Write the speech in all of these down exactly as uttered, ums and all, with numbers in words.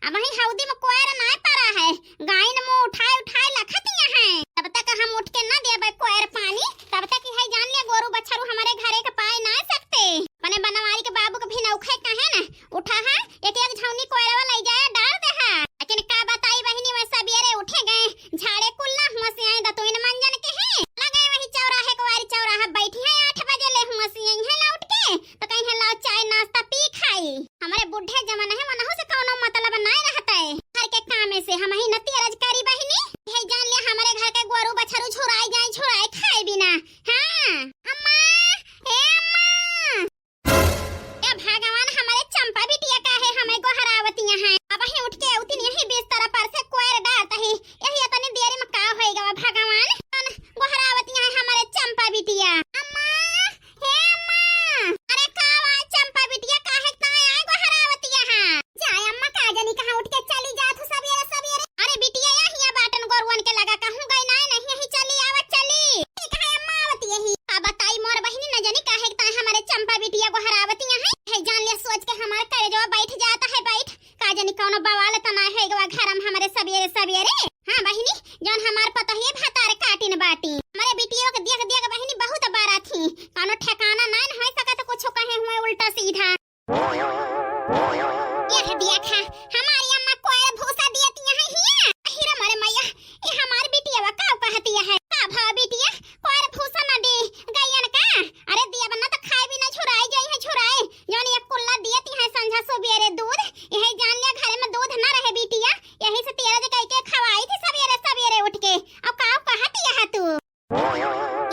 अबहीं हौदी में कोयर नाय परा है, गाइन मुँह उठाए उठाए लखतिया हैं। तब तक हम उठ के न देबे कोयर पानी, तब तक है जान ले गोरू बछरू हमरे घरे के पाए नाय सकते। अपने बनवारी के बाबू के भी नौखे कहे न, उठा है, एक एक झौनी कोयरवा लई जाए डार दे है। लेकिन का बताई बहिनी, वह सबेरे उठे गए, झाड़े कुल्ला हुआ से आए दतुइन मंजन के हैं। लगे वही चौराहे को वारी चौराहा बैठी है, आठ बजे ले हुआ से आई है लौट के, तो कहीं है लाओ चाय नाश्ता पी खाई। हमरे बुढ़े जमाना है, वनहु से कौनो मतलब नाय रहता है। घर के कामे से हम ही नतिया रज करी बहिनी, है जान ले हमरे घर के गोरू बछरू झुराई जाए, झुराई खाए बिना। हाँ, अम्मा, ए अम्मा। ए भगवान, हमरे चंपा बिटिया काहे हमें गोहरावतिया हैं। अबहीं उठ के उतिन यही बिस्तर पर से कोयर डारत ही, यही इतनी देर में का होई गवा भगवान। कौन गोहरावतिया हैं हमरे चंपा बिटिया? अम्मा, हे अम्मा। अरे का वा चंपा बिटिया, काहे ताय आए गोहरावतिया हैं? जाए अम्मा, का जानी कहाँ उठ के चली जात हो सबेरे सबेरे। अरे बिटिया, यही बाटन गोरुअन के लगा, कहूँ गई नाय, नहीं यही चली आवत चली। ठीक है अम्मा, आवत यही। का बताई मोर बहिनी, न जानी काहे ताय हमरे चंपा बिटिया गोहरावतिया हैं। है जान ले सोच के हमार करेजवा बैठ जाता है, बैठ। का जानी कौनो बवाल त ना है गवा घर में हमरे सबेरे सबेरे। हाँ बहिनी, जौन हमार पतोहिए भतार काटिन बाटी। हमरे बिटियो के देख देख बहिनी बहुत बारा थी। कौनो ठिकाना नाय न हो सकत, कुछ कहे हुए उल्टा सीधा। यह देखा, हमारी अम्मा कोयर भूसा दियतिया हैं हिया। अहिरा मारे मैया, ये हमार बिटिया का कहतिया है? का भा बिटिया, कोयर भूसा न दे गैयन का? अरे दिया बना तो खाए भी ना, झुराई जाई है झुराई। जौन ये कुल्ला दियती है संझा सुबेरे दूध, यही जान लिया घरे में दूध ना रहे बिटिया, यही से तेरज कई के खवाई थी सबेरे सबेरे उठ के। अब का कहतिया है तू?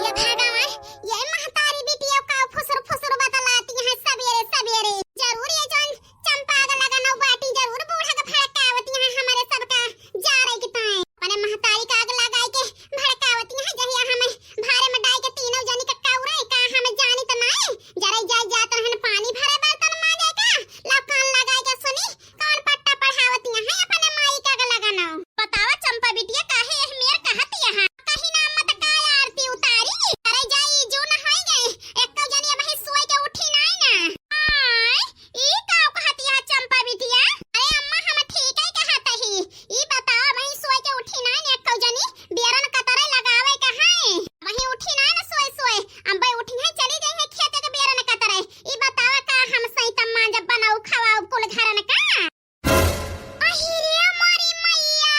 ये भगवान, ये महतारी बिटिया का फुसुर फुसुर बतलाती है सबेरे सबेरे। जरूर ये जौन चंपा आग लगाना बाटी, जरूर बूढ़ा के भड़कावती है हमरे सबका जा रही की ताई। अपने महतारी का आग लगाई के भड़कावती है, जहिया हमें भारे में डाई के तीनों जनी के कौरे का हमें जानी त नाई, जरे जाए जात रहन पानी भरे बर्तन माजे का, ला कान लगाई के सुनी, कौन पट्टा पढ़ावती है अपने माई का आग लगाना। बतावा चंपा बिटिया, काहे यह मेर कहती है? कहीं ना मत काय आरती उतारी, अरे जाई जो न होई गए, एको जनी अबही सोई के उठी नाई ना। आय, ई का कहतिया चंपा बिटिया? अरे अम्मा, हम ठीक है कहत ही। ई बताओ, वही सोए के उठी ना ने एको जनी, बेरन कतरे लगावे के है। वही उठी ना न सोए सोए, अम्बे उठी है, चली जाई है खेते के बेरन कतरे। ई बताओ का हम सही तम्मा जब बनाऊ खवाऊ कुल घरन का? अहिरे मोरी मैया,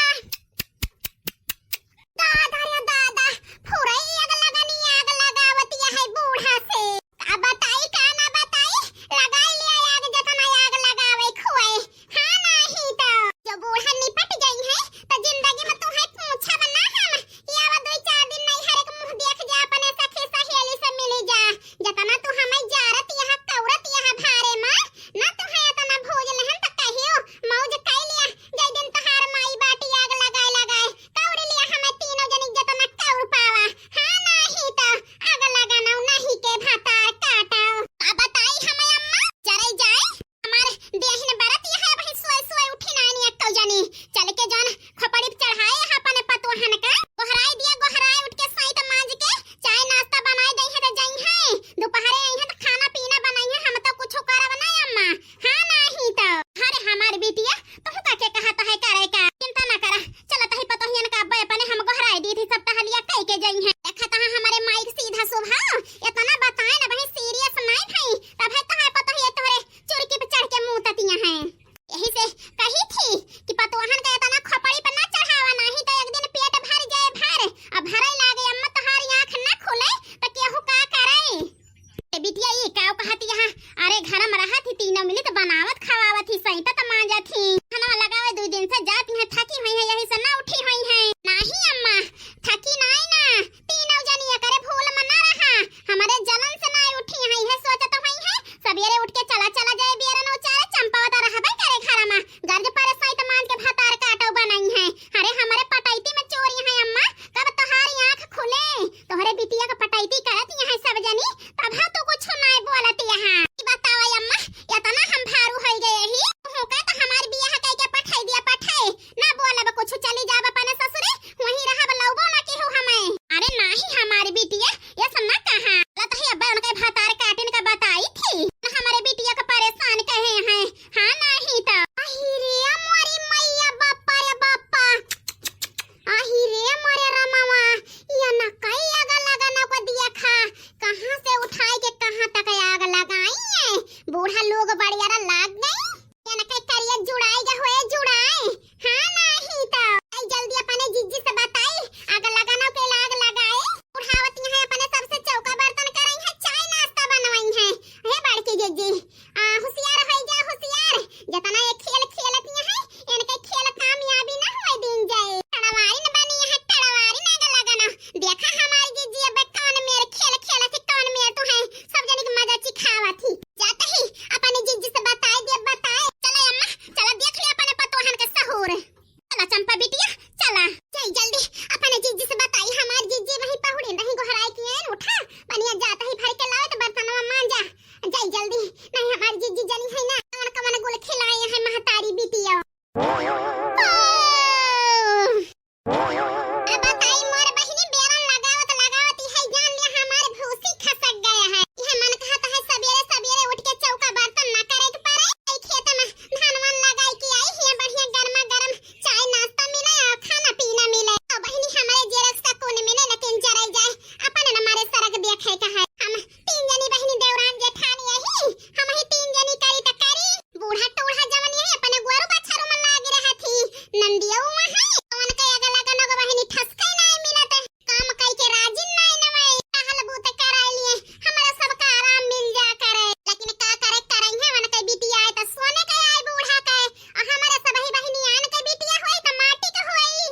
दादा रे दादा, फुरई आग लगनी, आग लगावतिया है बूढ़ा से। का बताई, का ना बताई, लगाई लिया आग, जतना आग लगावे खुआए। हाँ, नाही तो जो बूढ़ा निपट गई है, तो जिंदगी में तू है पूछब ना हम, कि आवा दो चार दिन नैहर के मुंह देख जा, अपने सखी सहेली से मिली जा। जतना तू हमें जारत यहाँ, कौरत यहाँ भारे में, ना तू है इतना भोज लहन तो कहियो, मौज कई लिया, जय दिन तहार माई बाटी आग लगाए लगाए, कौड़ी लिया हमें तीनों जनी जतना कौर पावा। हाँ, नाही तो आग लगाना नहीं के भातार काटा। का बताई हमें अम्मा, जरे जाए, हमार देहिन बरत यह है, वही सोए सोए उठी नानी अक्कौ जनी, चल के जान खोपड़ी पे चढ़ाए है अपने पतोहन का, गोहराई दिया, गोहराए उठ के सैत मांज के चाय नाश्ता बनाए दई है तो जई है, दोपहरे आई है तो खाना पीना बनाई है, हम तो कुछ करब ना अम्मा। हाँ, नाही तो। अरे हमार बिटिया, तोहू का के कहत है करे का? चिंता ना करा, चलत ही पतोहियन का अब्बे अपने हम गोहराई दी थी, सब टहलिया कई के जई है। देखत है हमारे माई के सीधा स्वभाव, इतना बताए ना बहिन, सीरियस नहीं भई, तब है तोहरे पतोहिया तोहरे चुरकी पे चढ़ के मुततिया है। यही से कही थी कि पतोहन का इतना खोपड़ी पे ना चढ़ावा, नाही तो एक दिन पेट भर जाए भर, अब भरे लागे अम्मा तोहारी आँख ना खुले तो केहू का करे। ए बिटिया, ई का कहत यहाँ? अरे घर में रहत ही, तीनों मिली तो बनावत खवावत ही, सैतत मांजत ही, खाना लगावे, दो दिन से जाती हैं, थकी हुई है, यही से ना उठी हुई है। नाही अम्मा, थकी नाही ना, तीनों जनी एकरे भूल में ना रहा, हमारे जलन से ना उठी है, यह सोचत हुई है, सबेरे उठ के चला चला जाए, बेरन उचारे चंपावत रहबे करे घर में। इतना ये खेल खेलत यहाँ है, इनके खेल कामयाबी ना होए दीन जाए। टड़वारी न बनी यहाँ, टड़वारी ना गला गाना। देखा हमारी जीजी अब कौन मेर खेल खेलत है, कौन मेर तू है, सब जने के मजा चिखावत ही। जाते ही अपने जीजी से बताए दे, बताए। चला अम्मा, चला देख ले अपने पतोहन के सहूर। चला चंपा बिटिया, चला। जाई जल्दी, अपने जीजी से बताई, हमार जीजी वहीं पहुड़े नहीं गोहराए किए हैं, उठा, पनिया जाता ही भर के लावे तो बर्तनवा मांजा। जाई जल्दी, नहीं हमार जीजी जनी है ना, कवन कवन गुल खिलाए हैं महतारी बिटिया। ओ! अब बताई मोर बहिनी, बेरन लगावत लगावत इहे जान लिया हमार भूसी खसक गया है। इहे मन कहत है सबेरे सबेरे उठ के चौका बर्तन ना करे के पड़े। ई खेत में धान वान लगाई के आई हिया, बढ़िया गरमा गरम चाय नाश्ता मिले और खाना पीना मिले। और बहिनी हमारे जेरक सकून मिले, लेकिन जराई जाए अपन न मारे सरग देखे का है। हम तीन जनी बहिनी देवरान जेठानी यही, हम ही तीन जनी करी त करी। बूढ़ा टूढ़ा जवन यही अपने गोरू बछरू मन लागे रहत ही। नंदियो वहाँ है, कवन के अगला गनो के बहिनी ठसके नाय मिलत। काम कई के राजिन नाय नवाई, टहल बूत कराई लिए, हमरा सबका आराम मिल जा करे। लेकिन का करे, करई है, उनके बिटिया आए त सोने के आए बूढ़ा के, और हमरा सब ही बहिनी आन के बिटिया होई त माटी के होई।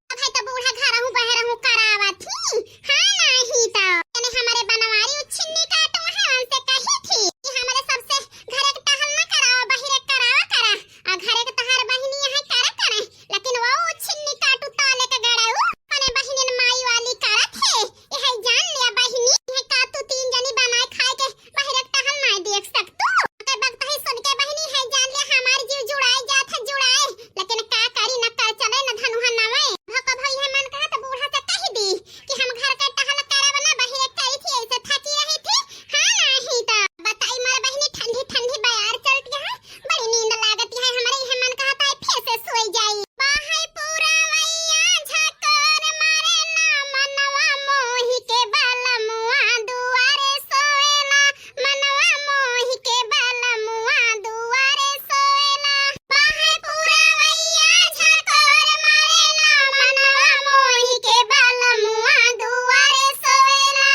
अब है त बूढ़ा घरहू बहरहू करावत ही, हाँ नाही त। तने हमरे बनवारी उछिन्नी काटू है, उनसे कही थी कि हमरे सबसे घरे के टहल न करावा, बहिरे करावा करा। आ घरे के तहार बहिनी है करा करे, लेकिन वो उछिन्नी काटू ताले के गड़ाऊ, मने बहिनिन माई वाली करत है। यह जान लिया बहिनी, यह का तू तीन जनी बनाए खाए के बहिरे के टहल नाय देख सकतू। ओकर बगत ही सुन के बहिनी है जान लिया हमार जीव जुड़ाए जात है जुड़ाए, लेकिन का करी न कर चले न धनुहा नवे। भक भई है मन कहा त बूढ़ा से कह दी कि हम घर के टहल करब ना, बहिरे करी थी, ऐसे थकी रही थी। हाँ नाही त बताई मोर बहिनी, ठंडी ठंडी बयार चलती है, बड़ी नींद लागती है हमरे, यह मन कहता है फिर से सोई जाई। बाहै पुरवैया झकोर मारे ना मनवा मोहि के बलमुआ दुआरे सोवेला, मनवा मोहि के बलमुआ दुआरे सोवेला। बाहै पुरवैया झकोर मारे ना मनवा मोहि के बलमुआ दुआरे सोवेला।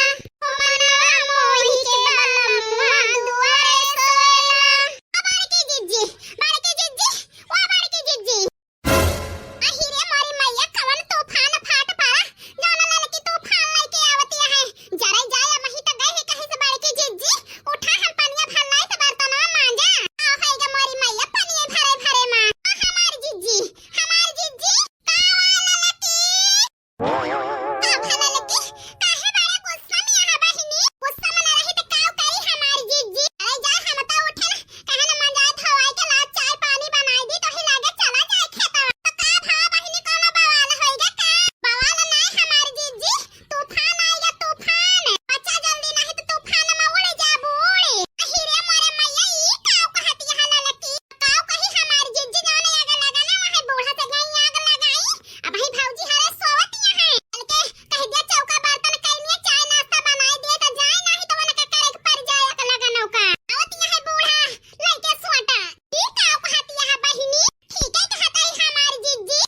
मनवा मोहि के बलमुआ दुआरे सोवेला। बड़की जिज्जी, बड़की जिज्जी, ओ बड़की जिज्जी। अहि रे मोरी मैया, कवन तूफान फाट पड़ा, जौन ललकी तूफान लइके आवतिया है। जरे जाए, अबहीं त गए ही कहीं से बड़की जिज्जी, उठा हम पनिया भर लाई त बर्तनवा मांजा। आओ है गे मोरी मैया, पनिया भरे भरे मां। आ हमार जिज्जी, हमार जिज्जी, का हुआ ललकी? का भला ललकी, काहे बड़ा गुस्सा में आहा बहिनी? गुस्सा में ना रही त काव करी हमार जिज्जी? अरे जा, हम त उठे ना, कहे ना मंजाए धोवाई के ला चाय पानी बनाई दी, तो ही लागे चला जाए खेतवा। तो का भा बहिनी, कोनो बवाल होई गे का? बवाल नाय हमार जिज्जी, तूफान आई गे तूफान। बच्चा जल्दी, नहीं तो तूफान में उड़ जाबू उड़। अहि रे मोरे मैया, ई काव कहत यहाँ ललकी? काव कही हमार जिज्जी, जौने आग लगाना वहाँ बूढ़ा से गई आग लगाई। अबहीं भौजी हरे सोवत यहाँ। चल के कह दिया चौका बर्तन कइनिया, चाय नाश्ता बनाई दे त जाए, नाही त उनका करे के पड़ जाए एक लगन ओका। आवत यहाँ बूढ़ा लइके सोटा। ई काव कहत यहाँ बहिनी? ठीक है कहत आई हमार जिज्जी।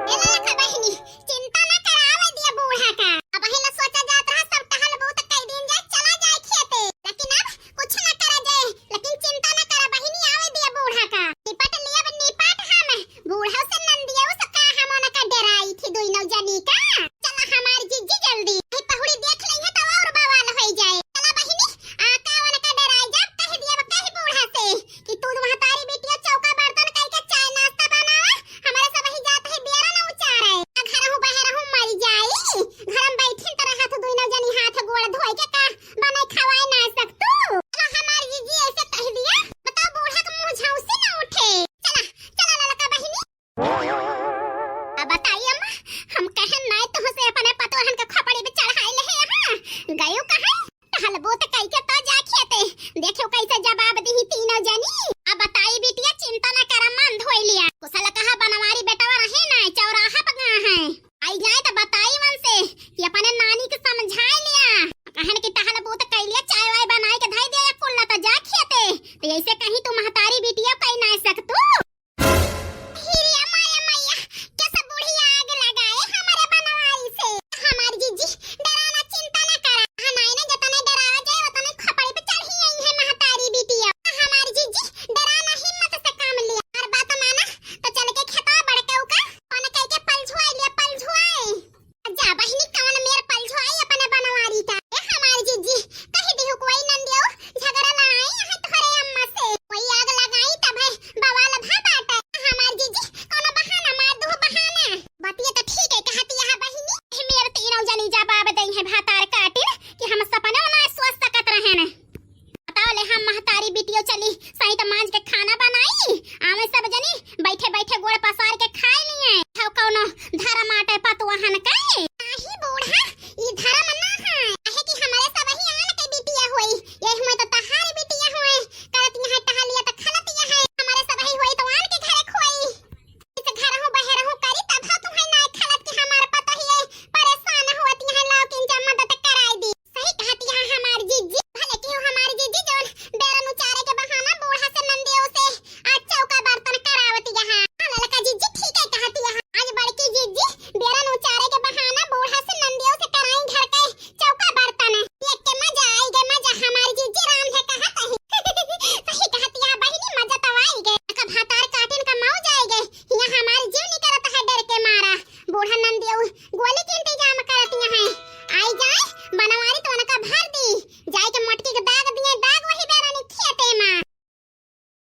ए ललका बहिनी, चिंता ना करावे दिया बूढ़ा का। अबहीं ला सोचा जात रहा सब टहल बूत कई दिन जाए, चला जाए खेते। लेकिन अब कुछ ना करा जाए, लेकिन चिंता ना करा बहिनी, आवे दिया बूढ़ा का। निपट लिया अब निपट हम। बूढ़ा से नंदिया से का हम उनका डराई थी दुइनो जनी का। चला हमार जिज्जी जल्दी। ई पहुड़ी देख लई है त और बवाल होई जाए। चला बहिनी, आ का उनका डराई जा, कह दिया अब कह बूढ़ा से कि तू महतारी बिटिया चौका बर्तन कई के चाय नाश्ता बनावा, हमारे सब ही जात है बेरा न उचारे। आ घरहू बहरहू मर जाई, घर में बैठिन त रहत दुइनो जनी हाथ गोड़ धोई के का बनाई खवाई ना सकतू। चला हमार जिज्जी ऐसे कह दिया, बताओ बूढ़ा के मुँह झाँसी न उठे। चला, चला ललका बहिनी। अब बताई अम्मा, हम कहे नाय तोहसे अपने पतोहन के खोपड़ी पे चढ़ाई ले यहाँ। गयो कहाँ? टहलबो त कई के तो जा खेते। देखो कैसे जवाब दिही तीनों जनी। अब बताई बिटिया, चिंता न करा, मन धोई लिया। कुछ